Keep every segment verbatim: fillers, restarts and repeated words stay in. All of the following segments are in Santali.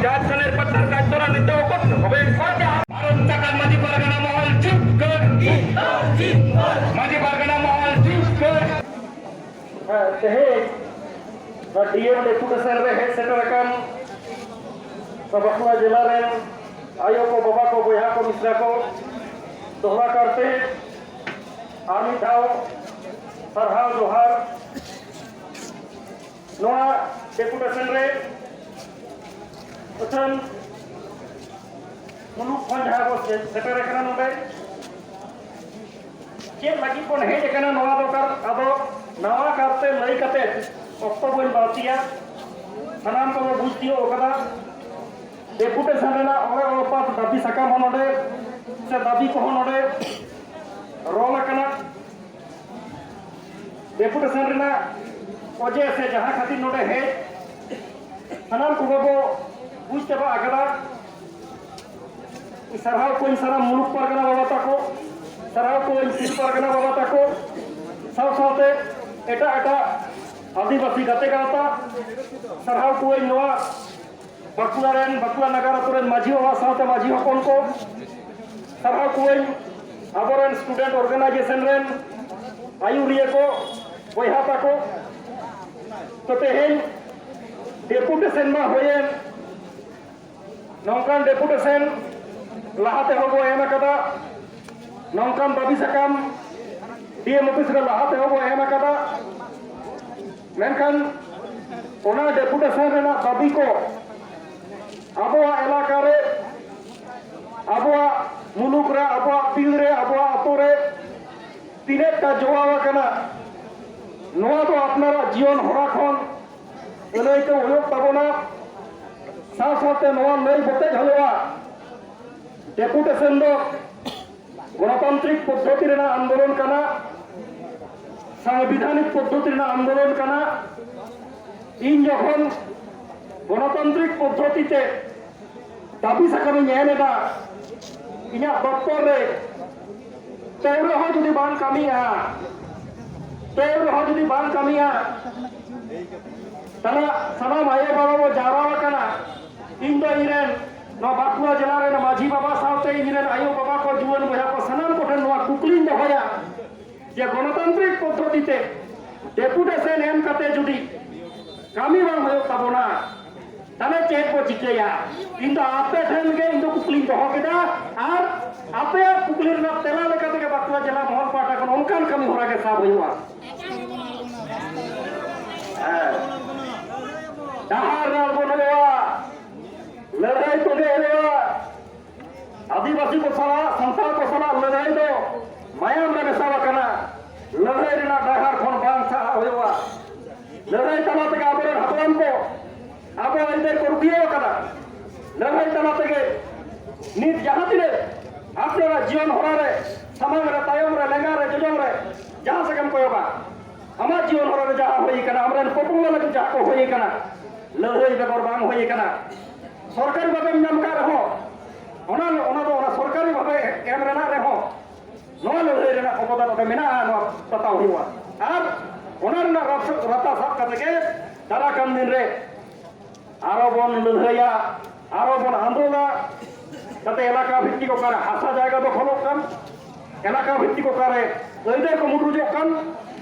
জাত সানের পাচার কাজ তোরা নিতে করতে হবে। ভারত সরকার মাঝি পারগানা মহল চুপ কর। মাঝি পারগানা মহল চুপ কর। ᱦᱮᱸ, ᱛᱮᱦᱮᱧ ᱱᱚᱣᱟ ᱰᱤ ᱮᱢ ᱰᱮᱯᱩᱴᱮᱥᱚᱱ ᱨᱮ ᱦᱮᱡ ᱥᱮᱴᱮᱨ ᱟᱠᱟᱱ ᱵᱟᱸᱠᱩᱲᱟ ᱡᱮᱞᱟ ᱨᱮᱱ ᱟᱭᱳ ᱠᱚ, ᱵᱟᱵᱟ ᱠᱚ, ᱵᱚᱭᱦᱟ ᱠᱚ, ᱢᱤᱥᱨᱟ ᱠᱚ, ᱫᱚᱦᱲᱟ ᱠᱟᱨᱛᱮ ᱟᱨ ᱢᱤᱫ ᱫᱷᱟᱣ ᱥᱟᱨᱦᱟᱣ ᱡᱚᱦᱟᱨ᱾ ᱱᱚᱣᱟ ᱰᱮᱯᱩᱴᱮᱥᱚᱱ ᱨᱮ ᱟᱹᱛᱷᱟᱹᱱ ᱢᱩᱞᱩᱠ ᱠᱷᱚᱱ ᱡᱟᱦᱟᱸ ᱵᱚ ᱥᱮ-, ᱥᱮᱴᱮᱨ ᱟᱠᱟᱱᱟ ᱱᱚᱰᱮ, ᱪᱮᱫ ᱞᱟᱹᱜᱤᱫ ᱵᱚᱱ ᱦᱮᱡ ᱟᱠᱟᱱᱟ ᱱᱚᱣᱟ ᱫᱚ ᱠᱟᱨ-, ᱟᱫᱚ ᱱᱟᱣᱟ ᱠᱟᱨᱛᱮ ᱞᱟᱹᱭ ᱠᱟᱛᱮ ᱚᱠᱛᱚ ᱵᱟᱹᱧ ᱵᱟᱹᱲᱛᱤᱭᱟ᱾ ᱥᱟᱱᱟᱢ ᱠᱚᱵᱚ ᱵᱩᱡᱽ ᱛᱤᱭᱳᱜ ᱟᱠᱟᱫᱟ᱾ ᱰᱮᱯᱩᱴᱮᱥᱚᱱ ᱨᱮᱱᱟᱜ ᱚᱲᱮ ᱚᱲᱯᱟᱛ ᱫᱟᱹᱵᱤ ᱥᱟᱠᱟᱢ ᱦᱚᱸ ᱱᱚᱰᱮ ᱥᱮ ᱫᱟᱹᱵᱤ ᱠᱚᱦᱚᱸ ᱱᱚᱰᱮ ᱨᱚᱞ ᱟᱠᱟᱱᱟ᱾ ᱰᱮᱯᱩᱴᱮᱥᱚᱱ ᱨᱮᱱᱟᱜ ᱚᱡᱮ ᱥᱮ ᱡᱟᱦᱟᱸ ᱠᱷᱟᱹᱛᱤᱨ ᱱᱚᱰᱮ ᱦᱮᱡ, ᱥᱟᱱᱟᱢ ᱠᱚᱜᱮ ᱵᱚ ᱵᱩᱡᱽ ᱪᱟᱵᱟ ᱟᱠᱟᱫᱟ᱾ ᱥᱟᱨᱦᱟᱣ ᱠᱚᱣᱟᱧ ᱥᱟᱱᱟᱢ ᱢᱩᱞᱩᱠ ᱯᱟᱨᱜᱟᱱᱟ ᱵᱟᱵᱟ ᱛᱟᱠᱚ, ᱥᱟᱨᱦᱟᱣ ᱠᱚᱣᱟᱧ ᱥᱤᱧ ᱯᱟᱨᱜᱟᱱᱟ ᱵᱟᱵᱟ ᱛᱟᱠᱚ, ᱥᱟᱶ ᱥᱟᱶᱛᱮ ᱮᱴᱟᱜ ᱮᱴᱟᱜ ᱟᱹᱫᱤᱵᱟᱹᱥᱤ ᱜᱟᱛᱮ ᱜᱟᱶᱛᱟ, ᱥᱟᱨᱦᱟᱣ ᱠᱚᱣᱟᱧ ᱱᱚᱣᱟ ᱵᱟᱸᱠᱩᱲᱟ ᱨᱮᱱ, ᱵᱟᱸᱠᱩᱲᱟ ᱱᱟᱜᱟᱨ ᱟᱛᱳ ᱨᱮᱱ ᱢᱟᱹᱡᱷᱤ ᱵᱟᱵᱟ ᱥᱟᱶᱛᱮ ᱢᱟᱹᱡᱷᱤ ᱦᱚᱯᱚᱱ ᱠᱚ, ᱥᱟᱨᱦᱟᱣ ᱠᱚᱣᱟᱹᱧ ᱟᱵᱚᱨᱮᱱ student organization ᱨᱮᱱ ᱟᱹᱭᱩᱨᱤᱭᱟᱹ ᱠᱚ, ᱵᱚᱭᱦᱟ ᱛᱟᱠᱚ᱾ ᱛᱚ, ᱛᱮᱦᱮᱧ ᱰᱮᱯᱩᱴᱮᱥᱚᱱ ᱢᱟ ᱦᱩᱭᱮᱱ, ᱱᱚᱝᱠᱟᱱ ᱰᱮᱯᱩᱴᱮᱥᱚᱱ ᱞᱟᱦᱟ ᱛᱮᱦᱚᱸ ᱵᱚ ᱮᱢ ᱟᱠᱟᱫᱟ, ᱱᱚᱝᱠᱟᱱ ᱫᱟᱹᱵᱤ ᱥᱟᱠᱟᱢ ᱰᱤ ᱮᱢ ᱚᱯᱷᱤᱥ ᱨᱮ ᱞᱟᱦᱟ ᱛᱮᱦᱚᱸ ᱵᱚ ᱮᱢ ᱟᱠᱟᱫᱟ᱾ ᱢᱮᱱᱠᱷᱟᱱ ᱚᱱᱟ ᱰᱮᱯᱩᱴᱮᱥᱚᱱ ᱨᱮᱱᱟᱜ ᱫᱟᱹᱵᱤ ᱠᱚ ᱟᱵᱚᱣᱟᱜ ᱮᱞᱟᱠᱟ ᱨᱮ, ᱟᱵᱚᱣᱟᱜ ᱢᱩᱞᱩᱠ ᱨᱮ, ᱟᱵᱚᱣᱟᱜ ᱯᱤᱲ ᱨᱮ, ᱟᱵᱚᱣᱟᱜ ᱟᱛᱳ ᱨᱮ ᱛᱤᱱᱟᱹᱜ ᱴᱟ ᱡᱚᱣᱟᱣ ᱟᱠᱟᱱᱟ, ᱱᱚᱣᱟ ᱫᱚ ᱟᱯᱱᱟᱨᱟᱜ ᱡᱤᱭᱚᱱ ᱦᱚᱨᱟ ᱠᱷᱚᱱ ᱟᱹᱱᱟᱹᱭᱠᱟᱹᱣ ᱦᱩᱭᱩᱜ ᱛᱟᱵᱚᱱᱟ᱾ ᱥᱟᱶ ᱥᱟᱶᱛᱮ ᱱᱚᱣᱟ ᱞᱟᱹᱭ ᱵᱚᱛᱮᱡ ᱦᱩᱭᱩᱜᱼᱟ, ᱰᱮᱯᱩᱴᱮᱥᱚᱱ ᱫᱚ ᱜᱚᱱᱚᱛᱟᱱᱛᱨᱤᱠ ᱯᱚᱫᱽᱫᱷᱚᱛᱤ ᱨᱮᱱᱟᱜ ᱟᱱᱫᱳᱞᱚᱱ ᱠᱟᱱᱟ, ᱥᱟᱝᱵᱤᱫᱷᱟᱱᱤᱠ ᱯᱚᱫᱽᱫᱷᱚᱛᱤ ᱨᱮᱱᱟᱜ ᱟᱱᱫᱳᱞᱚᱱ ᱠᱟᱱᱟ᱾ ᱤᱧ ᱡᱚᱠᱷᱚᱱ ᱜᱚᱱᱚᱛᱟᱱᱛᱨᱤᱠ ᱯᱚᱫᱽᱫᱷᱚᱛᱤ ᱛᱮ ᱫᱟᱹᱵᱤ ᱥᱟᱠᱟᱢᱤᱧ ᱮᱢ ᱮᱫᱟ, ᱤᱧᱟᱹᱜ ᱫᱚᱯᱛᱚᱨ ᱨᱮ, ᱛᱟᱹᱣ ᱨᱮᱦᱚᱸ ᱡᱩᱫᱤ ᱵᱟᱝ ᱠᱟᱹᱢᱤᱜᱼᱟ, ᱛᱟᱹᱣ ᱨᱮᱦᱚᱸ ᱡᱩᱫᱤ ᱵᱟᱝ ᱠᱟᱹᱢᱤᱜᱼᱟ, ᱛᱟᱦᱞᱮ ᱥᱟᱱᱟᱢ ᱟᱭᱳ ᱵᱟᱵᱟ ᱵᱚ ᱡᱟᱣᱨᱟ ᱟᱠᱟᱱᱟ᱾ ᱤᱧ ᱫᱚ ᱤᱧ ᱨᱮᱱ ᱱᱚᱣᱟ ᱵᱟᱸᱠᱩᱲᱟ ᱡᱮᱞᱟ ᱨᱮᱱ ᱢᱟᱹᱡᱷᱤ ᱵᱟᱵᱟ ᱥᱟᱶᱛᱮ ᱤᱧ ᱨᱮᱱ ᱟᱭᱳ ᱵᱟᱵᱟ ᱠᱚ, ᱡᱩᱣᱟᱹᱱ ᱵᱚᱭᱦᱟ ᱠᱚ, ᱥᱟᱱᱟᱢ ᱠᱚᱴᱷᱮᱱ ᱱᱚᱣᱟ ᱠᱩᱠᱞᱤᱧ ᱫᱚᱦᱚᱭᱟ ᱡᱮ ᱜᱚᱱᱚᱛᱟᱱᱛᱨᱤᱠ ᱯᱚᱫᱽᱫᱷᱚᱛᱤ ᱛᱮ ᱰᱮᱯᱩᱴᱮᱥᱚᱱ ᱮᱢ ᱠᱟᱛᱮ ᱡᱩᱫᱤ ᱠᱟᱹᱢᱤ ᱵᱟᱝ ᱦᱩᱭᱩᱜ ᱛᱟᱵᱚᱱᱟ, ᱛᱟᱦᱞᱮ ᱪᱮᱫ ᱵᱚ ᱪᱤᱠᱟᱹᱭᱟ? ᱤᱧ ᱫᱚ ᱟᱯᱮ ᱴᱷᱮᱱ ᱜᱮ ᱤᱧ ᱫᱚ ᱠᱩᱠᱞᱤᱧ ᱫᱚᱦᱚ ᱠᱮᱫᱟ, ᱟᱨ ᱟᱯᱮᱭᱟᱜ ᱠᱩᱠᱞᱤ ᱨᱮᱱᱟᱜ ᱛᱮᱞᱟ ᱞᱮᱠᱟ ᱛᱮᱜᱮ ᱵᱟᱸᱠᱩᱲᱟ ᱡᱮᱞᱟ ᱢᱚᱦᱚᱞ ᱯᱟᱦᱴᱟ ᱠᱷᱚᱱ ᱚᱱᱠᱟᱱ ᱠᱟᱹᱢᱤ ᱦᱚᱨᱟ ᱜᱮ ᱥᱟᱵ ᱦᱩᱭᱩᱜᱼᱟ᱾ ᱦᱮᱸ᱾ ᱰᱟᱦᱟᱨ ᱨᱮ ᱟᱬᱜᱚᱱ ᱦᱩᱭᱩᱜᱼᱟ, ᱞᱟᱹᱲᱦᱟᱹᱭ ᱛᱚᱸᱜᱮ ᱦᱩᱭᱩᱜᱼᱟ᱾ ᱟᱹᱫᱤᱵᱟᱹᱥᱤ ᱠᱚ ᱥᱟᱞᱟᱜ, ᱥᱟᱱᱛᱟᱲ ᱠᱚ ᱥᱟᱞᱟᱜ ᱞᱟᱹᱲᱦᱟᱹᱭ ᱫᱚ ᱢᱟᱭᱟᱢ ᱨᱮ ᱢᱮᱥᱟ ᱟᱠᱟᱱᱟ᱾ ᱞᱟᱹᱲᱦᱟᱹᱭ ᱨᱮᱱᱟᱜ ᱰᱟᱦᱟᱨ ᱠᱷᱚᱱ ᱵᱟᱝ ᱥᱟᱦᱟᱜ ᱦᱩᱭᱩᱜᱼᱟ᱾ ᱞᱟᱹᱲᱦᱟᱹᱭ ᱛᱟᱞᱟ ᱛᱮᱜᱮ ᱟᱵᱚᱨᱮᱱ ᱦᱟᱯᱲᱟᱢ ᱠᱚ ᱟᱵᱚ ᱟᱹᱭᱫᱟᱹᱨ ᱠᱚ ᱨᱩᱠᱷᱤᱭᱟᱹ ᱟᱠᱟᱫᱟ᱾ ᱞᱟᱹᱲᱦᱟᱹᱭ ᱛᱟᱞᱟ ᱛᱮᱜᱮ ᱱᱤᱛ ᱡᱟᱦᱟᱸ ᱛᱤᱱᱟᱹᱜ ᱟᱯᱱᱟᱨᱟᱜ ᱡᱤᱭᱚᱱ ᱦᱚᱨᱟ ᱨᱮ, ᱥᱟᱢᱟᱝ ᱨᱮ, ᱛᱟᱭᱚᱢ ᱨᱮ, ᱞᱮᱸᱜᱟ ᱨᱮ, ᱡᱚᱡᱚᱢ ᱨᱮ, ᱡᱟᱦᱟᱸ ᱥᱮᱫ ᱮᱢ ᱠᱚᱭᱚᱜᱟ, ᱟᱢᱟᱜ ᱡᱤᱭᱚᱱ ᱦᱚᱨᱟ ᱨᱮ ᱡᱟᱦᱟᱸ ᱦᱩᱭ ᱟᱠᱟᱱᱟ, ᱟᱢᱨᱮᱱ ᱯᱚᱯᱚᱝᱲᱟ ᱞᱟᱹᱜᱤᱫ ᱡᱟᱦᱟᱸ ᱠᱚ ᱦᱩᱭ ᱟᱠᱟᱱᱟ, ᱞᱟᱹᱲᱦᱟᱹᱭ ᱵᱮᱜᱚᱨ ᱵᱟᱝ ᱦᱩᱭ ᱟᱠᱟᱱᱟ᱾ ᱥᱚᱨᱠᱟᱨᱤ ᱵᱷᱟᱵᱮᱢ ᱧᱟᱢ ᱠᱟᱜ ᱨᱮᱦᱚᱸ, ᱚᱱᱟ, ᱚᱱᱟ ᱫᱚ ᱚᱱᱟ ᱥᱚᱨᱠᱟᱨᱤ ᱵᱷᱟᱵᱮ ᱮᱢ ᱨᱮᱱᱟᱜ ᱨᱮᱦᱚᱸ ᱱᱚᱣᱟ ᱞᱟᱹᱲᱦᱟᱹᱭ ᱨᱮᱱᱟᱜ ᱚᱵᱚᱫᱟᱱ ᱚᱸᱰᱮ ᱢᱮᱱᱟᱜᱼᱟ, ᱱᱚᱣᱟ ᱵᱟᱛᱟᱣ ᱦᱩᱭᱩᱜᱼᱟ᱾ ᱟᱨ ᱚᱱᱟ ᱨᱮᱱᱟᱜ ᱨᱟᱥ-, ᱨᱟᱛᱟ ᱥᱟᱵ ᱠᱟᱛᱮ ᱜᱮ ᱫᱟᱨᱟ ᱠᱟᱱ ᱫᱤᱱ ᱨᱮ ᱟᱨᱚ ᱵᱚᱱ ᱞᱟᱹᱲᱦᱟᱹᱭᱟ, ᱟᱨᱚ ᱵᱚᱱ ᱟᱱᱫᱳᱞᱚᱱᱟ᱾ ᱡᱟᱛᱮ ᱮᱞᱟᱠᱟ ᱵᱷᱤᱛᱛᱤᱠ ᱚᱠᱟᱨᱮ ᱦᱟᱥᱟ ᱡᱟᱭᱜᱟ ᱫᱚᱠᱷᱚᱞᱚᱜ ᱠᱟᱱ, ᱮᱞᱟᱠᱟ ᱵᱷᱤᱛᱛᱤᱠ ᱚᱠᱟᱨᱮ ᱟᱹᱭᱫᱟᱹᱨ ᱠᱚ ᱢᱩᱰᱨᱩᱡᱚᱜ ᱠᱟᱱ,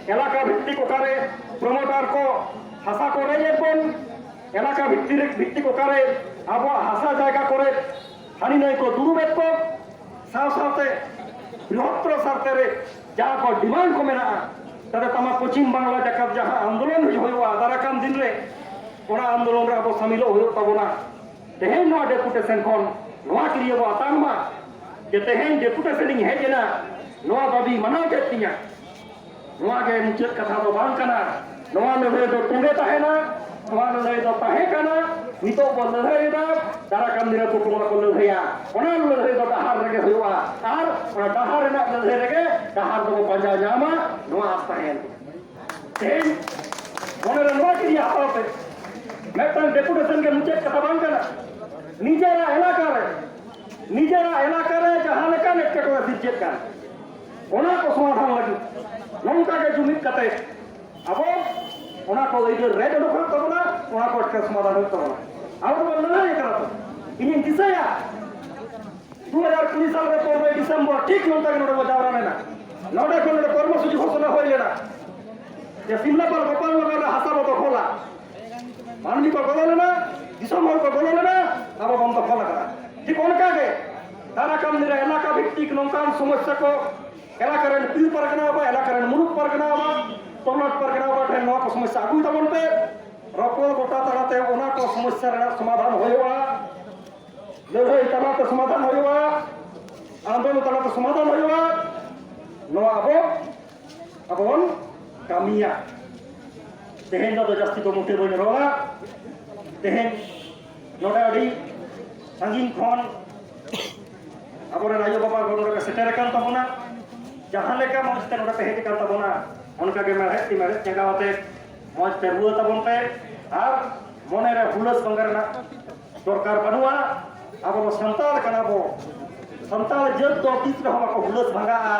ᱮᱞᱟᱠᱟ ᱵᱷᱤᱛᱛᱤᱠ ᱚᱠᱟᱨᱮ ᱯᱨᱚᱢᱳᱴᱟᱨ ᱠᱚ ᱦᱟᱥᱟ ᱠᱚ ᱨᱮᱡ ᱮᱫ ᱵᱚᱱ, ᱮᱞᱟᱠᱟ ᱵᱷᱤᱛᱛᱤᱠ, ᱵᱷᱤᱛᱛᱤᱠ ᱚᱠᱟᱨᱮ ᱟᱵᱚᱣᱟᱜ ᱦᱟᱥᱟ ᱡᱟᱭᱜᱟ ᱠᱚᱨᱮ ᱦᱟᱹᱱᱤ ᱱᱟᱹᱭ ᱠᱚ ᱫᱩᱲᱩᱵᱮᱫ ᱠᱚ, ᱥᱟᱶ ᱥᱟᱶᱛᱮ ᱵᱨᱤᱦᱚᱛᱛᱚᱨ ᱥᱟᱨᱛᱷᱮ ᱨᱮ ᱡᱟᱦᱟᱸ ᱠᱚ ᱰᱤᱢᱟᱱᱰ ᱠᱚ ᱢᱮᱱᱟᱜᱼᱟ, ᱛᱟᱦᱞᱮ ᱛᱟᱢᱟ ᱯᱚᱪᱷᱤᱢ ᱵᱟᱝᱞᱟ ᱡᱟᱠᱟᱛ ᱡᱟᱦᱟᱸ ᱟᱱᱫᱳᱞᱚᱱ ᱦᱩᱭᱩᱜᱼᱟ ᱫᱟᱨᱟ ᱠᱟᱱ ᱫᱤᱱ ᱨᱮ, ᱚᱱᱟ ᱟᱱᱫᱳᱞᱚᱱ ᱨᱮ ᱟᱵᱚ ᱥᱟᱢᱤᱞᱚᱜ ᱦᱩᱭᱩᱜ ᱛᱟᱵᱚᱱᱟ᱾ ᱛᱮᱦᱮᱧ ᱱᱚᱣᱟ ᱰᱮᱯᱩᱴᱮᱥᱚᱱ ᱠᱷᱚᱱ ᱱᱚᱣᱟ ᱠᱤᱨᱤᱭᱟᱹ ᱵᱚ ᱟᱛᱟᱝ ᱢᱟ ᱡᱮ ᱛᱮᱦᱮᱧ ᱰᱮᱯᱩᱴᱮᱥᱚᱱ ᱤᱧ ᱦᱮᱡ ᱮᱱᱟ, ᱱᱚᱣᱟ ᱫᱟᱹᱵᱤ ᱢᱟᱱᱟᱣ ᱠᱮᱫ ᱛᱤᱧᱟ᱾ ᱱᱚᱣᱟ ᱜᱮ ᱢᱩᱪᱟᱹᱫ ᱠᱟᱛᱷᱟ ᱫᱚ ᱵᱟᱝ ᱠᱟᱱᱟ᱾ ᱱᱚᱣᱟ ᱞᱟᱹᱲᱦᱟᱹᱭ ᱫᱚ ᱛᱚᱸᱜᱮ ᱛᱟᱦᱮᱱᱟ, ᱱᱚᱣᱟ ᱞᱟᱹᱲᱦᱟᱹᱭ ᱫᱚ ᱛᱟᱦᱮᱸ ᱠᱟᱱᱟ, ᱱᱤᱛᱚᱜ ᱵᱚᱱ ᱞᱟᱹᱲᱦᱟᱹᱭᱮᱫᱟ, ᱫᱟᱨᱟ ᱠᱟᱱ ᱫᱤᱱ ᱨᱮ ᱯᱚᱯᱚᱝᱲᱟ ᱠᱚ ᱞᱟᱹᱲᱦᱟᱹᱭᱟ᱾ ᱚᱱᱟ ᱞᱟᱹᱲᱦᱟᱹᱭ ᱫᱚ ᱰᱟᱦᱟᱨ ᱨᱮᱜᱮ ᱦᱩᱭᱩᱜᱼᱟ, ᱟᱨ ᱚᱱᱟ ᱰᱟᱦᱟᱨ ᱨᱮᱱᱟᱜ ᱞᱟᱹᱲᱦᱟᱹᱭ ᱨᱮᱜᱮ ᱰᱟᱦᱟᱨ ᱫᱚᱵᱚ ᱯᱟᱸᱡᱟ ᱧᱟᱢᱟ, ᱱᱚᱣᱟ ᱟᱥ ᱛᱟᱦᱮᱱ᱾ ᱛᱮᱦᱮᱧ ᱢᱚᱱᱮᱨᱮ ᱱᱚᱣᱟ ᱠᱤᱨᱤᱭᱟᱹ ᱦᱟᱛᱟᱣ ᱯᱮ, ᱢᱤᱫᱴᱟᱝ ᱰᱮᱯᱩᱴᱮᱥᱚᱱ ᱜᱮ ᱢᱩᱪᱟᱹᱫ ᱠᱟᱛᱷᱟ ᱵᱟᱝ ᱠᱟᱱᱟ᱾ ᱱᱤᱡᱮᱨᱟᱜ ᱮᱞᱟᱠᱟ ᱨᱮ, ᱱᱤᱡᱮᱨᱟᱜ ᱮᱞᱟᱠᱟ ᱨᱮ ᱡᱟᱦᱟᱸ ᱞᱮᱠᱟᱱ ᱮᱴᱠᱮᱴᱚᱬᱮ ᱥᱤᱨᱡᱟᱹᱜ ᱠᱟᱱ, ᱚᱱᱟ ᱠᱚ ᱥᱚᱢᱟᱫᱷᱟᱱ ᱞᱟᱹᱜᱤᱫ ᱱᱚᱝᱠᱟ ᱜᱮ ᱡᱩᱢᱤᱫ ᱠᱟᱛᱮ ᱟᱵᱚ ᱚᱱᱟ ᱠᱚ ᱟᱹᱭᱫᱟᱹᱨ ᱨᱮᱡ ᱚᱰᱚᱠ ᱦᱩᱭᱩᱜ ᱛᱟᱵᱚᱱᱟ᱾ ᱚᱱᱟ ᱠᱚ ᱮᱴᱠᱮᱴᱚᱬᱮ ᱥᱚᱢᱟᱫᱷᱟᱱ ᱦᱩᱭᱩᱜ ᱛᱟᱵᱚᱱᱟ᱾ ᱟᱵᱚ ᱫᱚᱵᱚᱱ ᱞᱟᱹᱲᱦᱟᱹᱭ ᱠᱟᱱᱟ ᱛᱚ᱾ ᱤᱧᱤᱧ ᱫᱤᱥᱟᱹᱭᱟ, ᱫᱩ ᱦᱟᱡᱟᱨ ᱠᱩᱲᱤ ᱥᱟᱞ ᱨᱮ ᱯᱚᱱᱨᱚᱭ ᱰᱤᱥᱮᱢᱵᱚᱨ ᱴᱷᱤᱠ ᱱᱚᱝᱠᱟ ᱜᱮ ᱱᱚᱰᱮ ᱵᱚ ᱡᱟᱣᱨᱟ ᱞᱮᱱᱟ᱾ ᱱᱚᱰᱮ ᱠᱷᱚᱱ ᱱᱚᱰᱮ ᱠᱚᱨᱢᱚᱥᱩᱪᱤ ᱜᱷᱳᱥᱚᱱᱟ ᱦᱩᱭ ᱞᱮᱱᱟ ᱡᱮ ᱥᱤᱢᱞᱟᱯᱟᱞ ᱜᱳᱯᱟᱞᱱᱚᱜᱚᱨ ᱨᱮ ᱦᱟᱥᱟ ᱵᱚ ᱫᱚᱠᱷᱚᱞᱟ᱾ ᱢᱟᱹᱱᱢᱤ ᱠᱚ ᱜᱚᱞᱚ ᱞᱮᱱᱟ, ᱫᱤᱥᱚᱢ ᱦᱚᱲ ᱠᱚ ᱜᱚᱞᱚ ᱞᱮᱱᱟ, ᱟᱵᱚ ᱵᱚᱱ ᱫᱚᱠᱷᱚᱞ ᱟᱠᱟᱫᱟ᱾ ᱴᱷᱤᱠ ᱚᱱᱠᱟ ᱜᱮ ᱫᱟᱨᱟ ᱠᱟᱢᱱᱤ ᱨᱮ ᱮᱞᱟᱠᱟ ᱵᱷᱤᱛᱛᱤᱠ ᱱᱚᱝᱠᱟᱱ ᱥᱚᱢᱚᱥᱥᱟ ᱠᱚ, ᱮᱞᱟᱠᱟ ᱨᱮᱱ ᱯᱤᱲ ᱯᱟᱨᱜᱟᱱᱟ ᱵᱟ, ᱮᱞᱟᱠᱟ ᱨᱮᱱ ᱢᱩᱞᱩᱠ ᱯᱟᱨᱜᱟᱱᱟ ᱵᱟ, ᱛᱚᱞᱟᱴ ᱯᱟᱨᱜᱟᱱᱟ ᱵᱟ ᱴᱷᱮᱱ ᱱᱚᱣᱟ ᱠᱚ ᱥᱚᱢᱚᱥᱥᱟ ᱟᱹᱜᱩᱭ ᱛᱟᱵᱚᱱ ᱯᱮ᱾ ᱨᱚᱯᱚᱲ ᱜᱚᱴᱟ ᱛᱟᱞᱟᱛᱮ ᱚᱱᱟ ᱠᱚ ᱥᱚᱢᱚᱥᱥᱟ ᱨᱮᱱᱟᱜ ᱥᱚᱢᱟᱫᱷᱟᱱ ᱦᱩᱭᱩᱜᱼᱟ᱾ ᱞᱟᱹᱲᱦᱟᱹᱭ ᱛᱟᱞᱟᱛᱮ ᱥᱚᱢᱟᱫᱷᱟᱱ ᱦᱩᱭᱩᱜᱼᱟ, ᱟᱱᱫᱳᱞᱚᱱ ᱛᱟᱞᱟᱛᱮ ᱥᱚᱢᱟᱫᱷᱟᱱ ᱦᱩᱭᱩᱜᱼᱟ᱾ ᱱᱚᱣᱟ ᱟᱵᱚ, ᱟᱵᱚ ᱵᱚᱱ ᱠᱟᱹᱢᱤᱭᱟ᱾ ᱛᱮᱦᱮᱧ ᱫᱚ ᱟᱫᱚ ᱡᱟᱹᱥᱛᱤ ᱫᱚ ᱢᱚᱴᱮ ᱵᱟᱹᱧ ᱨᱚᱲᱟ᱾ ᱛᱮᱦᱮᱧ ᱱᱚᱰᱮ ᱟᱹᱰᱤ ᱥᱟᱺᱜᱤᱧ ᱠᱷᱚᱱ ᱟᱵᱚᱨᱮᱱ ᱟᱭᱳ ᱵᱟᱵᱟ ᱠᱚ ᱱᱚᱰᱮ ᱠᱚ ᱥᱮᱴᱮᱨ ᱟᱠᱟᱱ ᱛᱟᱵᱚᱱᱟ᱾ ᱡᱟᱦᱟᱸ ᱞᱮᱠᱟ ᱢᱚᱡᱽ ᱛᱮ ᱱᱚᱰᱮ ᱯᱮ ᱦᱮᱡ ᱟᱠᱟᱱ ᱛᱟᱵᱚᱱᱟ, ᱚᱱᱠᱟ ᱜᱮ ᱢᱮᱲᱦᱮᱫ ᱛᱤ ᱢᱮᱲᱦᱮᱫ ᱡᱟᱸᱜᱟ ᱟᱛᱮ ᱢᱚᱡᱽ ᱛᱮ ᱨᱩᱣᱟᱹᱲ ᱛᱟᱵᱚᱱ ᱯᱮ᱾ ᱟᱨ ᱢᱚᱱᱮ ᱨᱮ ᱦᱩᱞᱟᱹᱥ ᱵᱷᱟᱝᱜᱟ ᱨᱮᱱᱟᱜ ᱫᱚᱨᱠᱟᱨ ᱵᱟᱹᱱᱩᱜᱼᱟ᱾ ᱟᱵᱚ ᱫᱚ ᱥᱟᱱᱛᱟᱲ ᱠᱟᱱᱟ ᱵᱚ᱾ ᱥᱟᱱᱛᱟᱲ ᱡᱟᱹᱛ ᱫᱚ ᱛᱤᱥ ᱨᱮᱦᱚᱸ ᱵᱟᱠᱚ ᱦᱩᱞᱟᱹᱥ ᱵᱷᱟᱝᱜᱟᱜᱼᱟ᱾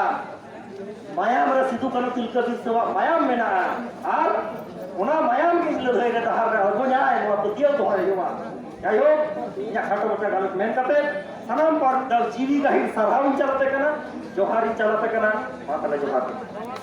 ᱢᱟᱭᱟᱢ ᱨᱮ ᱥᱤᱫᱩ ᱠᱟᱹᱱᱦᱩ ᱛᱤᱞᱠᱟᱹ ᱵᱤᱨᱥᱟᱹᱣᱟᱜ ᱢᱟᱭᱟᱢ ᱢᱮᱱᱟᱜᱼᱟ᱾ ᱟᱨ ᱚᱱᱟ ᱢᱟᱭᱟᱢ ᱜᱮ ᱞᱟᱹᱲᱦᱟᱹᱭ ᱨᱮ ᱰᱟᱦᱟᱨ ᱨᱮ ᱟᱬᱜᱚᱧᱟᱭ, ᱱᱚᱣᱟ ᱯᱟᱹᱛᱭᱟᱹᱣ ᱫᱚᱦᱚᱭ ᱦᱩᱭᱩᱜᱼᱟ᱾ ᱡᱟᱭᱦᱳᱠ, ᱤᱧᱟᱹᱜ ᱠᱷᱟᱴᱚ ᱢᱟᱪᱷᱟ ᱜᱟᱞᱚᱪ ᱢᱮᱱ ᱠᱟᱛᱮ ᱥᱟᱱᱟᱢ ᱯᱟᱨᱴ ᱡᱤᱣᱤ ᱜᱟᱹᱦᱤᱨ ᱥᱟᱨᱦᱟᱣ ᱤᱧ ᱪᱟᱞᱟᱯᱮ ᱠᱟᱱᱟ, ᱡᱚᱦᱟᱨ ᱤᱧ ᱪᱟᱞᱟᱯᱮ ᱠᱟᱱᱟ᱾ ᱢᱟ ᱛᱟᱦᱞᱮ ᱡᱚᱦᱟᱨ ᱜᱮ᱾